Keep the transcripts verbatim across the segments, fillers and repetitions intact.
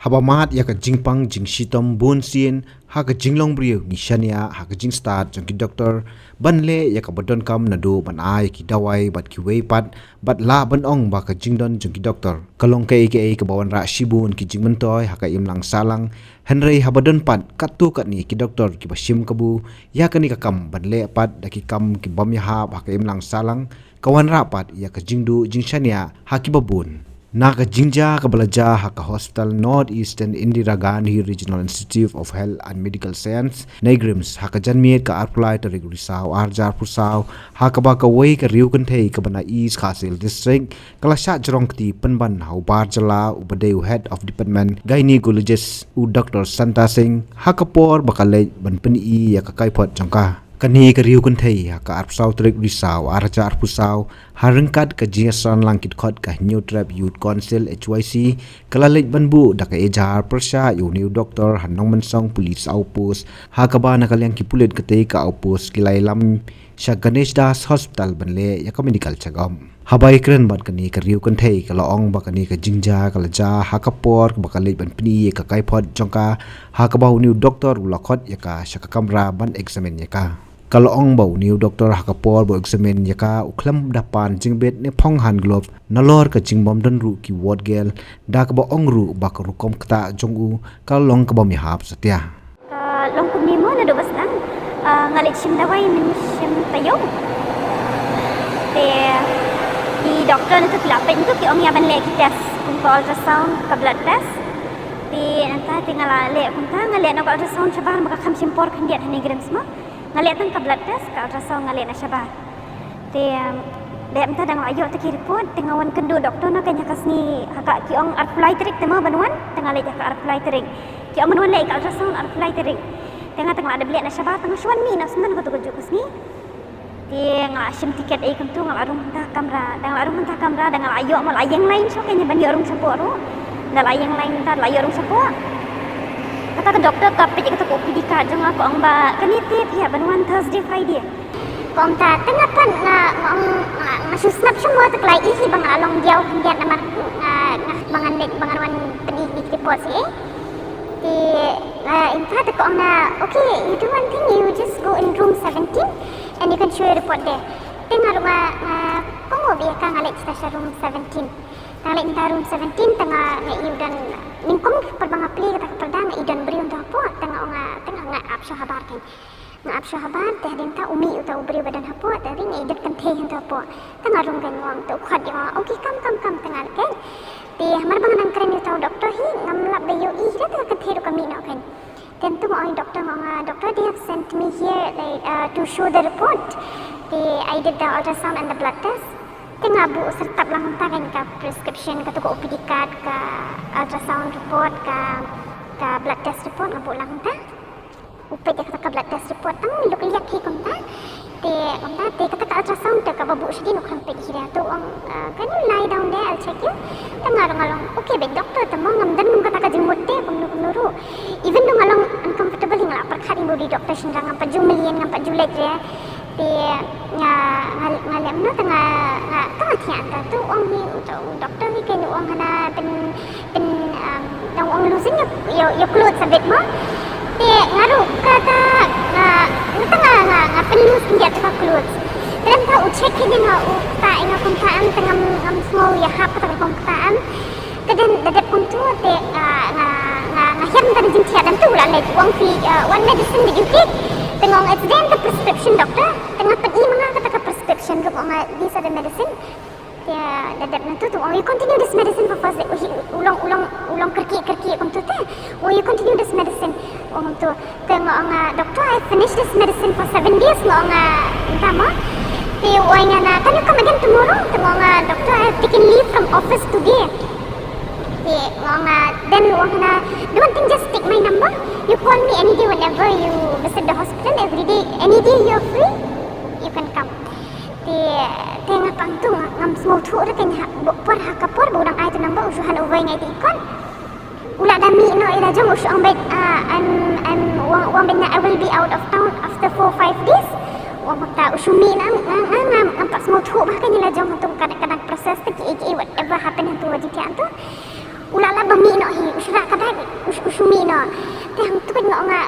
Haba mad ïa ka jingpang jingshitom bun sien ha ka jinglong briew, ngi shaniah ha ka jingstad jong ki doktor ban leh ïa kaba donkam, naduh ban ai ki dawai bad kiwei pat, bad lah ban ong ba ka jingdon jong ki doktor ka long kaei kaei kaba wanrah shibun ki jingmyntoi ha ka imlang sahlang. Hynrei haba don pat katto katne ki doktor kiba shim kabu ïa kane ka kam ban leh pat da ki kam ki bym ïahap ha ka imlang sahlang, ka wanrah pat ïa ka jingduh jingshaniah ha kiba bun. Na ka jingjia kaba la jia ha ka hospital North Eastern Indira Gandhi Regional Institute of Health and Medical Science, NEIGRIHMS, ha ka janmiet ka arphew lai tarik Risaw arhajar arphew saw, ha kaba kawei ka riew kynthei kaba na East Khasi Hills District ka la shah jrong kti pynban ha u bar jylla uba dei u Head of Department Gynaecologist, u Doctor Santa Singh, ha ka por ba ka leit ban pyni ïa ka kaiphod jong ka. Kane ka riew kynthei ha ka arphew saw tarik Risaw arhajar arphew saw, ha ryngkat ka jingïasyrang lang ki dkhot ka Hynñiewtrep Youth Council, H Y C, ka la leit ban buh da ka ejhar pyrshah ïa une u doktor ha Nongmynsong Police Outpost, ha kaba na ka liang ki pulit katei ka outpost ki la ïalam sha Ganesh Das Hospital ban leh ïa ka medical check-up. Haba ïakren bad kane ka riew kynthei ka la ong ba kane ka jingjia ka la jia ha ka por ba ka leit ban pyni ïa ka kaiphod jong ka, ha kaba une u doktor u la khot ïa ka sha ka kamra ban examine ïa ka. Ka la ong ba une u doktor ha ka por ba u examine ïa ka u khlem da pan jingbit ne phong hand glove, nalor ka jingbym don ruh ki ward girl, da kaba ong ruh ba ka rukom ktah jong u ka long kaba ym ïahap satia. Ka long kumne mo, naduh ba sdang, ah, nga leit shim dawai, mynshwa shim taïew. Te ki doktor nangta ki la peit nangta ki ong ïa ban leh ki test, kum ka ultrasound, ka blood test. Te nangta te nga la leh kumta, nga leh noh ka ultrasound shabar, ma ka kham shim por khyndiat ha NEIGRIHMS mo. Nga leh tang ka blood test, ka ultrasound nga leh noh shabar. Te, um, dep mynta da nga la ïoh ta ki report, te nga wan kynduh doktor na ka, ïa ka sngi, ha ka ki ong arphew lai tarik te mo ban wan, te nga leit ha ka arphew lai tarik. Ki ong ban wan leh ïa ka ultrasound arphew lai tarik. Te nga, te nga la dep leh noh shabar, te nga shu wan mih noh syndon kato kajuh ka sngi. Te nga la shim tiket ei kumto, nga la rung hangta ha kamra, da nga la rung hangta ha kamra, da nga la ïoh, ma la ïeng line shuh kein ban ïoh rung shapoh ruh. Da la ïeng line hangta, da la ïoh rung shapoh. Kata ka doktor ka peit ïa kata ka O P D card jong nga, ka ong ba kane te phi hap ban wan Thursday, Friday. Ka ong ta, te nga pat nga, nga ong, nga, nga shu sngap shuh mo, te ka la ïohi ba nga la long diaw khyndiat namar nga, nga, ba ngan leit, ba ngan wan pyni ïa ki report hi. Te, eh, in fact, te ka ong na, "Okay, you do one thing, you just go in room seventeen and you can show your report there." Te nga ruh nga, nga kohnguh beit ïa ka, nga leit sha room seventeen. Te nga leit hangta room seventeen, te nga, nga ïohi don, nyngkong ki parda, nga plie kata ka parda, nga ïohi don briew hangto hapoh, te nga ong nga, te nga, nga ap shuwa habar kein. Nga ap shuwa habar, te hadien ta u mih uta u briew ba don hapoh, te ring, eh, don kynthei hangto hapoh. Te nga rung kein, nga ong, te u khot ïa nga, "Okay, come, come, come," te nga leit kein. Te hamar ba nga dang kren ïa uta u doktor hi, ngam lap da ïohi hi, te ka kynthei ruh ka mih noh kein. Te hangto nga ong ïa u doktor, nga ong, "Ah, doctor, they have sent me here, like, uh, to show the report. They, I did the ultrasound and the blood test." Te nga buh syrtap lang hangta kein ka prescription, kato ka O P D card, ka ultrasound report, ka, ka blood test report, nga buh lang hangta. U peit ïa kata ka blood test report tang, u luk liat hi kumta. Te kumta, te kata ka ultrasound te kaba buh shadien u khlem peit hi re. Te u ong, "Uh, can you lie down there? I'll check you." Te nga ruh nga ong, "Okay beit doctor, te mo ngam don kata ka jingmut te kumno kumno ruh." Even though nga long uncomfortable hi, nga la pyrkhat hi ba u dei doctor shynrang, ngam pat ju mlien, ngam pat ju leit re. Te nga, nga, nga leh kumno, te nga, nga, te nga thiah hangta. Te u ong hi, u, u doctor hi kein u ong hana pyn, pyn, um, dang ong loosen your, your, your clothes a bit mo. Te nga ruh kata, nga, nga, te nga, nga, nga pynloose khyndiat ka clothes. Te lem ta u check hi, nga, u ktah ïa nga kumta em, te ngam, ngam sngew ïahap kata ka rukom ktah em. Te dang da dep kumto te, ah, nga, nga, nga hiar mynta da jingthiah, dang tu u la leit, u ong phi, ah, "What medicine did you take?" Te nga ong, "It's there in the prescription, doctor." Te nga pyni ma nga kata ka prescription ruh, nga ong, "These are the medicine." Te da dep nangtu te u ong, "You continue this medicine for first day." U hi, u long, u long, u long kyrkieh kyrkieh kumto te. U ong, "You continue this medicine." U ong kumto. Te nga ong, "Ah, doctor, I finished this medicine for seven days," nga ong, ah, mynta mo. Te u ong ïa nga, "Can you come again tomorrow?" Te nga ong, ah, "Doctor, I have taken leave from office today." Te nga ong, ah, then u ong ïa nga, "Do one thing, just take my number. You call me any day whenever you visit the hospital, every day, any day you're free, you can come." Te, te nga pang tu, ngam sngewthuh re kein ha, por ha ka por ba u dang ai tu number, u shu hand over ïa nga ïa i kot. U la da mih noh ïa la jong, u shu ong beit, ah, I'm, I'm, u ong, u ong beit na, "I will be out of town after four, five days." U ong kumta, u shu mih noh, nga, nga, nga, ngam pat sngewthuh bha kein ïa la jong hangto, ka, ka dang process te kiei kiei, whatever happen hangto, jingthiah hangto. U la lap Pynmih noh hi, u shu rah ka bag, u shu, u shu mih noh. Te hangtu nga ong nga,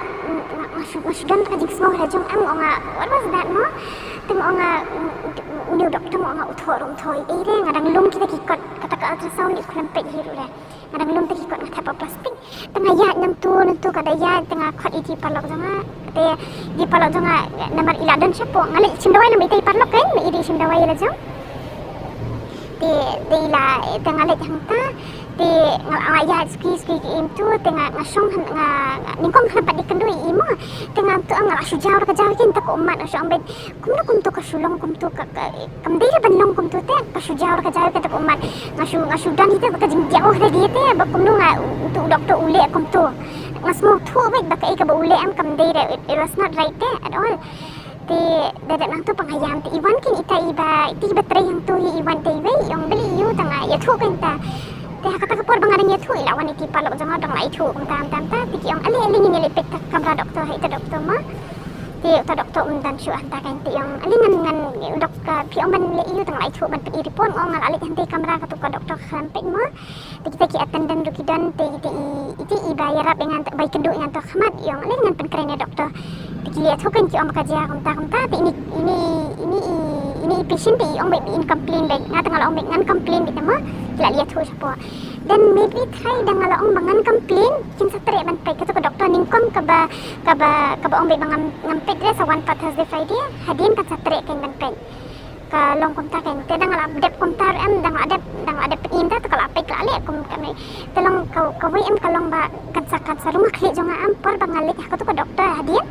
nga, nga shu, nga shu don ka jingsngew ha la jong em, nga ong nga, what was that mo? Te nga ong nga, mm, une u doktor nga ong nga u thoh ruh um thoh ei ei re, nga dang lum kita ki kot, kata ka ultrasound u khlem peit hi ruh re. Nga dang lum kita ki kot, nga thep ha plastik. Te nga ïaid nangtu nangtu, ka da ïaid te nga khot ïa i paralok jong nga. Te i paralok jong nga namar i la don shapoh, nga leit shim dawai namar ita i paralok kan, i dei shim dawai ïa la jong. Te, te i la, te nga leit hangta. Te nga, nga ïaid suki suki ki im tu, te nga, nga shong han, nga, nga nyngkong khlem pat da kynduh ïa i mo. Te nga tu nga la shu jaw da ka jaw kin, te ka ummat nga shu ong beit, kumno kumto ka shu long kumto, ka, ka, kam dei re ban long kumto te, ka shu jaw da ka jaw kin, te ka ummat nga shu, nga shu don hi te ka jingdiaw ha dei te, ba kumno nga, utu u doktor u leh kumto. Nga sngewthuh beit ba kaei kaba u leh em kam dei re, it, it was not right te at all. Te da dep nangtu ba nga ïam te i wan kin ita iba, ita iba trei hangtu hi, i wan te iwei, i ong balei ïa u, te nga ïathuh kein ta. Te ha kata ka por ba nga dang ïathuh, i la wan ïa ki paralok jong nga, dang la ïathuh kumta kumta kumta. Te ki ong, ale ale ngin ïaleit peit ka kamra doktor, ha ita doktor ma. Te uta doktor um don shuh hangta kein, te i ong, ale ngan, ngan, dok, ka, phi ong ban leh ïa u, te nga la ïathuh ban peit ïa i report, nga ong nga la leit hangta i kamra, katu ka doktor khlem peit mo. Te kita ki attendant ruh ki don, te, te i, ite iba ïarap ïa nga, ba ïakynduh ïa nga ha khmat, i ong, ale ngan pynkren ïa doktor. Te ki la ïathuh kein, ki ong ba ka jia kumta kumta, te ine, ine, ine i, ine i patient te i ong beit ba in complain beit, nga te nga la ong beit ngan complain beit te mo, ki la ïathuh shapoh. Then maybe try da nga la ong ba ngan complain, kin sa treh ban peit, katu ka doktor nyngkong kaba, kaba, kaba ong beit ba ngam, ngam peit re sa wan pat Thursday Friday, hadien kan sa treh kein ban peit. Ka long kumta kein. Te da nga la dep kumta ruh em, da nga la dep, da nga la dep peit ïa i mynta, te ka la peit ka la leh kum ka mei. Te long ka, kawei em ka long ba kan sa, kan sa rung ha khlieh jong nga em, por ba nga leit ha katu ka doktor hadien.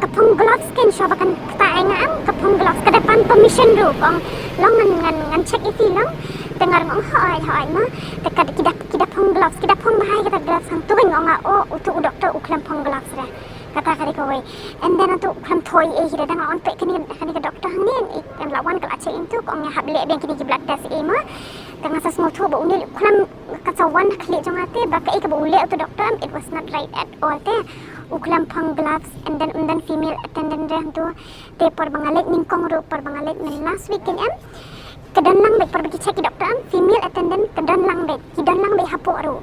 Ka phong gloves kein, shuwa ba kan ktah ïa nga em, ka phong gloves, ka da pan permission ruh, ka ong long ngan, ngan, ngan check ïa phi long. Te nga ruh nga ong hooid, hooid ma. Te ka, ki da, ki da phong gloves, ki da phong bha ïa kita gloves, hangtu kein nga ong nga, oh, utu u doktor u khlem phong gloves re. Kata ka dei kawei. And then nangtu u khlem thoh ei ei hi re, da nga la wan peit kane, kane ka doktor hangne, i, kan la wan ka la check ïa ntu, ka ong ïa hap leh biang kine ki blood test ei ma. Te nga sa sngewthuh ba une u khlem, kan sa wan ha khlieh jong nga te, ba kaei kaba u leh utu doktor em, it was not right at all te. U khlem phong gloves, and then um don female attendant re hangtu. Te por ba nga leit nyngkong ruh, por ba nga leit myn last week kein em. Ka don lang beit, por ba ki check ki doktor em, female attendant ka don lang beit, ki don lang beit hapoh ruh.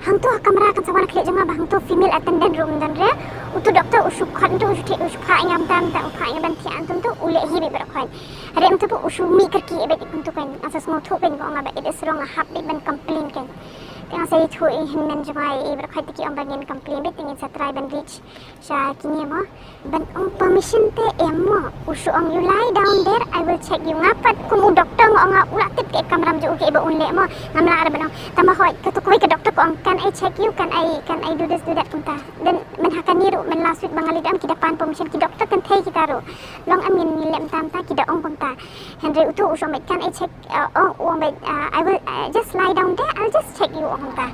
Hangtu ha kamra kan sa wan ha khlieh jong nga ba hangtu female attendant ruh um don re. Utu doktor u shu khot ntu, u shu thiah, u shu phah ïa nga mynta, mynta u phah ïa nga ban thiah ntu, ntu u leh hi beit baroh khoit. Hynrei mynta u shu mih kyrkieh beit kumtu kein, nga sa sngewthuh kein, ka ong nga ba it is wrong, nga hap beit ban complain kein. Te nga sa ïathuh ïa i hynmen jong nga, ïa i baroh khoit, te ki ong ba ngin complain beit, te ngin sa try ban reach sha kine mo. Ban ong permission te em mo. U shu ong, you lie down there, I will check you. Nga pat kum u doktor nga ong nga u la tip kaei ka kamra jong u, kaei ba un leh mo. Ngam lah re ban ong. Tangba hooid, katu kawei ka doktor ka ong, can I check you? Can I, can I do this, do that, kumta. Then myn ha kane ruh, myn last week ba nga leit, em, ki da pan permission, ki doktor kynthei kita ruh. Long em ngin, ngin leh mynta mynta, ki da ong kumta. Hynrei utu u shu ong beit, can I check, uh, ong, u ong beit, uh, I will, uh, just lie down there, I'll just check you, ong kumta.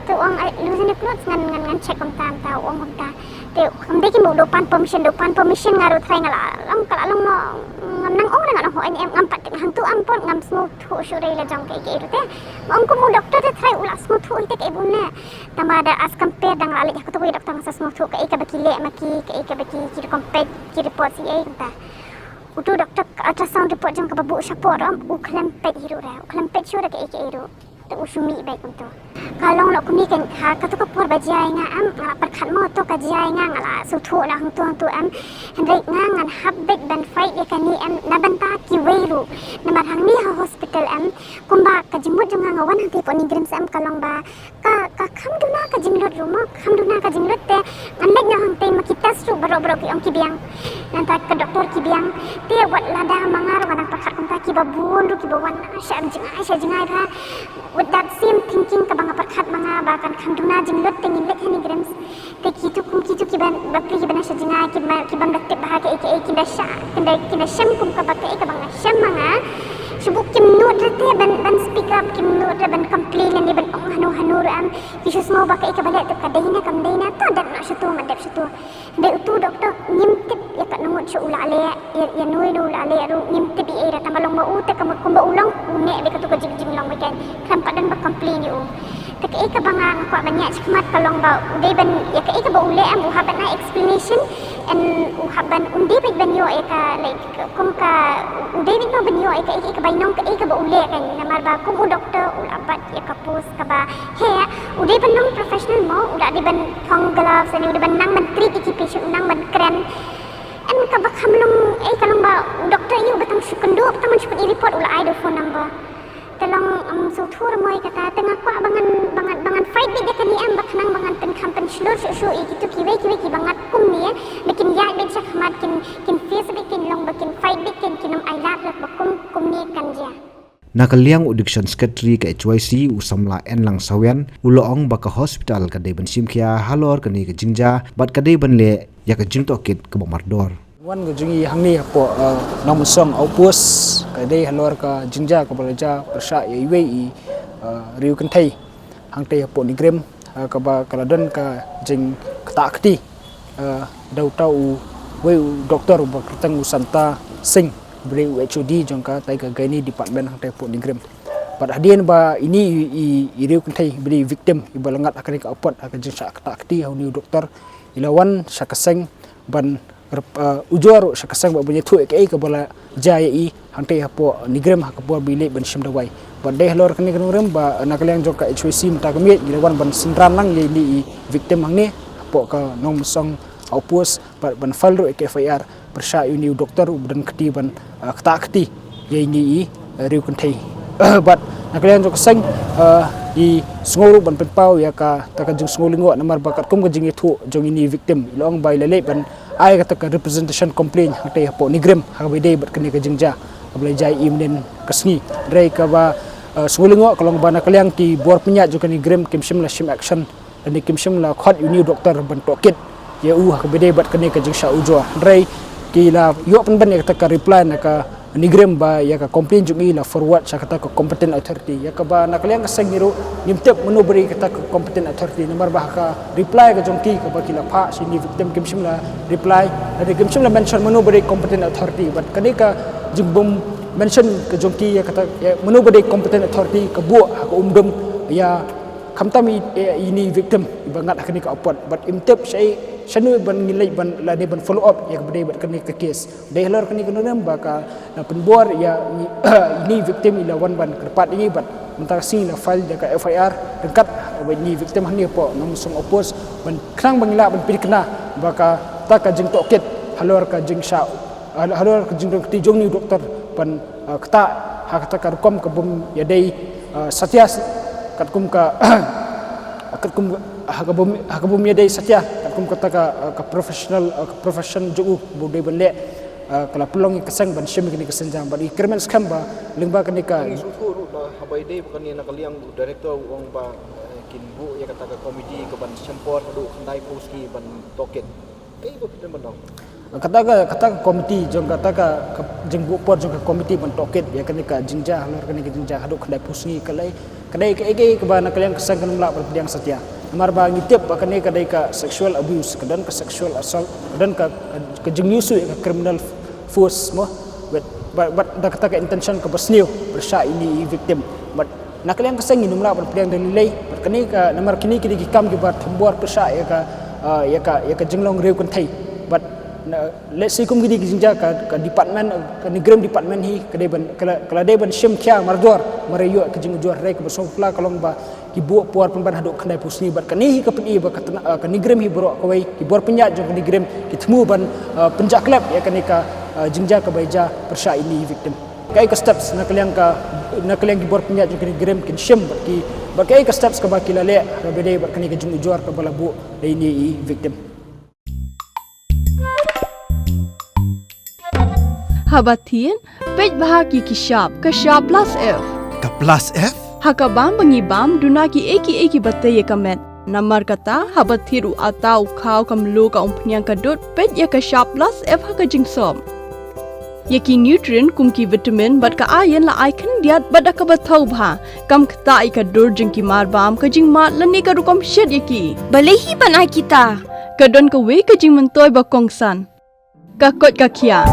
Te u ong, uh, loosen your clothes, ngan, ngan, ngan check kumta, kumta, u ong kumta. Te kam dei kin ba u da pan permission, da pan permission, nga ruh tharai nga la long, ka la long, ngam nang ong re, nga nang hooid em, ngam pat tip hangtu em pat, ngam sngewthuh shuh re la jong kaei kaei ruh te. Nga ong kum u doktor te tharai u la sngewthuh hi te kaei ba un leh. Tangba da as compare da nga la leit ha katu kawei doktor, nga sa sngewthuh kaei kaba ki leh ma ki, kaei kaba ki, ki rukom peit, ki report ei ei kumta. Utu doktor, ka ultrasound report jong kaba buh shapoh ruh em, u khlem peit hi ruh re, u khlem peit shuh re kaei kaei ruh. Te u shu mih beit kumtu. Ka long noh kumne kein, ha katu ka por ba jia ïa nga em, nga la pyrkhat mo, to ka jia ïa nga, nga la sngewthuh noh hangtu hangtu em. Hynrei nga ngan hap beit ban fight ïa kane em, na bynta kiwei ruh. Namar hangne ha hospital em, kumba ka jingmut jong nga, nga wan hangtei hapoh NEIGRIHMS em, ka long ba ka, ka kham duna ka jinglut ruh mo, kham duna ka jinglut te, ngan leit noh hangtei ma ki test ruh baroh baroh ki ong ki biang. Nangta ka doktor ki biang. Te wat lada ma nga ruh nga dang pyrkhat kumta, kiba bun ruh kiba wan, ah, sha jngai, sha jngai bha. With that same thinking kaba nga pyrkhat ma nga ba kan kham duna jinglut te ngin leit ha NEIGRIHMS. Te kitu kum kitu kiban, bapli kiban sha jngai, kiba, kiban da tip bha kaei kaei, kin da sha, kin da, kin da shem kum kaba kaei kaba nga shem ma nga. Shu buh kim nud re te ban, ban speak up, kim nud re ban complain lane ban ong hano hano ruh em. Ki shu sngew ba kaei kaba leh te ka dei na kam dei na, to dep noh shatu, ym dep shatu. Hynrei utu doktor ngim tip ïa katno ngut shuh u la leh, ïa, ïa nui nui u la leh ruh ngim tip ei ei re, tangba long ma u te ka mut kumba u long, u neh beit katu ka jing, jinglong beit kein. Khlem pat don ba complain ïa u. Te kaei kaba nga kwah ban ïa shakmat ka long ba u dei ban ïa kaei kaba u leh em u hap ban ai explanation, and u hap ban, un dei beit ban ïoh ïa ka, like, kum ka, u dei beit ban ïoh ïa kaei kaei kaba i nong kaei kaba u leh kan, namar ba kum u doktor u la bat ïa ka post kaba heh, u dei ban long professional mo, u la dei ban thong gloves, and u dei ban nang ban treat ïa ki patient, u nang ban kren. And kaba kham long, eh, ka long ba u doktor ïa u ba tang shu kynduh, ba tang ban shu pyn-i report u la ai da u phone number. Te long, um, sngewthuh ruh mo ïa kata, te nga kwah ba ngan, ba ngan, ba ngan fight beit ïa kane em, ba khnang ba ngan pynkham pynshlur shuh shuh ïa kito kiwei kiwei kiba ngat kumne, ba kin ïaid beit shakhmat, kin, kin face beit, kin long ba kin fight beit, kin, kin ym ailad ruh ba kum, kumne kan jia. Na ka liang u Diction Secretary ka H Y C u samla Enlang Sawian u la ong ba ka hospital ka dei ban shim khia halor kane ka jingjia bad ka dei ban leh ïa ka jingtohkit kaba mardor. Wan ka jong i hangne hapoh, uh, Nongmynsong Outpost ka dei halor ka jingjia kaba la jia pyrshah ïa iwei i, uh, riew kynthei hangtei hapoh NEIGRIHMS, uh, kaba ka la don ka jingktah kti, uh, da uta uwei u doktor uba kyrteng u Santa Singh, uba dei u H O D jong katai ka gynae department hangtei hapoh NEIGRIHMS. Bad hadien ba ine i, i, i riew kynthei iba dei victim iba la ngat ha kane ka apot ha ka jingshah ktah kti ha une u doktor, i la wan sha ka seng ban rep-, uh, ujor ruh sha ka seng bad ban ïathuh ïa kaei kaba la jia ïa i hangtei hapoh NEIGRIHMS ha ka por ba i leit ban shim dawai. Bad dei halor kane ka nongrim ba na ka liang jong ka H Y C mynta ka miet ngi la wan ban synran lang ïa ine i victim hangne hapoh ka Nongmynsong Outpost bad ban file ruh ïa ka F I R pyrshah ïa une u doktor uba don kti ban, uh, ktah kti ïa ine i, uh, riew kynthei. Bad na ka liang jong ka seng, uh, i sngew ruh ban pynpaw ïa kata ka jingsngew lyngngoh namar ba katkum ka jingïathuh jong ine i victim i la ong ba i la leit ban ai kata ka representation complaint hangtei hapoh NEIGRIHMS ha kaba ïadei bad kane ka jingjia kaba la jia i mynnin ka sngi. Hynrei kaba, uh, sngew lyngngoh ka long ba na ka liang ki bor pynïaid jong ka NEIGRIHMS kim shym la shim action lane kim shym la khot ïa une u doktor ban tohkit ïa u ha kaba ïadei bad kane ka jingshah ujor. Hynrei ki la ïoh pynban ïa kata ka reply na ka NEIGRIHMS ba ïa ka complaint jong i la forward sha kata ka competent authority. Ïa kaba na ka liang ka seng ngi ruh ngim tip mano ba dei kata ka competent authority namar ba ha ka reply ka jong ki kaba ki la phah sha ine i victim kim shym la reply lane kim shym la mention mano ba dei competent authority. Bad kane ka jingbym mention ka jong ki ïa kata, ïa mano ba dei competent authority ka buh ha ka umdum ïa khamtam i, i, ine i victim iba ngat ha kane ka apot bad im tip shaei shano ban ngin leit ban lane ban follow up ïa kaba dei bad kane ka case. Dei halor kane ka nongrim ba ka la pynbor ïa ine i victim i la wan ban kyrpad ïa ngi bad mynta ka sngi la file da ka F I R ryngkat bad ine i victim hangne hapoh Nongmynsong Outpost ban khnang ba ngi lah ban pyrkhat ba kata ka jingtohkit halor ka jingshah, ah, halor ka jingdon kti jong une u doktor ban, ah, ktah ha kata ka rukom ka bym ïadei, ah, satia katkum ka katkum ha ka bym, ha ka bym ïadei satia katkum kata ka, ah, ka professional, ah, ka profession jong u ba u dei ban leh, ah, ka la pynlong ïa ka seng ban shim ïa kane ka sienjam bad i kyrmen skhem ba lyngba kane ka. Ngi sngewthuh ruh na haba ïadei bad kane na ka liang u director u ong ba, eh, kin buh ïa kata ka committee ka ban shim por haduh khyndai phew sngi ban tohkit. Kaei ba phi don ban ong? Kata ka, kata ka committee jong kata ka, ka jingbuh por jong ka committee ban tohkit ïa kane ka jingjia halor kane ka jingjia haduh khyndai phew sngi ka lei, ka dei kaei kaei kaba na ka liang ka seng kan ym lah ban pdiang satia. Namar ba ngi tip ba kane ka dei ka sexual abuse, ka don ka sexual assault, ka don ka, ka, ka jingïuhsuh ïa ka criminal force mo. Bad, bad, bad da kata ka intention kaba sniew pyrshah ïa ine i victim. Bad na ka liang ka seng ngin ym lah ban pdiang da lei lei bad kane ka, namar kine ki dei ki kam kiba thombor pyrshah ïa ka, ah, ïa ka, ïa ka jinglong riew kynthei. Bad na, let's say kum ki dei ki jingjia ka, ka department, ka NEIGRIHMS department hi ka dei ban, ka la, ka la dei ban shim khia mardor mar ïa ïoh ka jingujor. Hynrei kaba sngewpla ka long ba ki buh por pynban haduh khyndai phew sngi bad kane hi ka pyni ba ka tna-, ah, ka NEIGRIHMS hi baroh kawei ki bor pynïaid jong ka NEIGRIHMS ki thmu ban, ah, pynjah klep ïa kane ka, ah, jingjia kaba ïa jia pyrshah ïa ine i victim. Kaei ka steps na ka liang ka, na ka liang ki bor pynïaid jong ka NEIGRIHMS kin shim bad ki, bad kaei ka steps kaba ki la leh kaba ïadei bad kane ka jingujor kaba la buh da ine i victim. Haba thied, peit bha ki ki shap, ka shap plus F. Ka plus F? Ha ka bam ba ngi bam, duna kiei kiei kiba tei ïa ka met. Namar kata, haba thied u atta u khaw ka mluh ka umphniang ka dud, peit ïa ka shap plus F ha ka jingsop. Ïa ki nutrient kum ki vitamin bad ka iron la ai khyndiat bad da kaba thaw bha. Kam ktah ïa ka dur jong ki marbam, ka jingmad lane ka rukom shet ïa ki. Balei hi ban ai kita? Ka don kawei ka jingmyntoi ba kongsan. Ka koit ka khiah.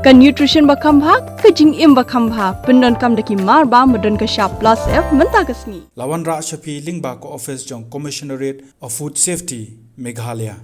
Ka nutrition ba kham bha, ka jingim ba kham bha, pyndonkam da ki marbam ba don ka shap plus F mynta ka sngi. La wanrah sha phi lyngba ka office jong Commissionerate of Food Safety, Meghalaya.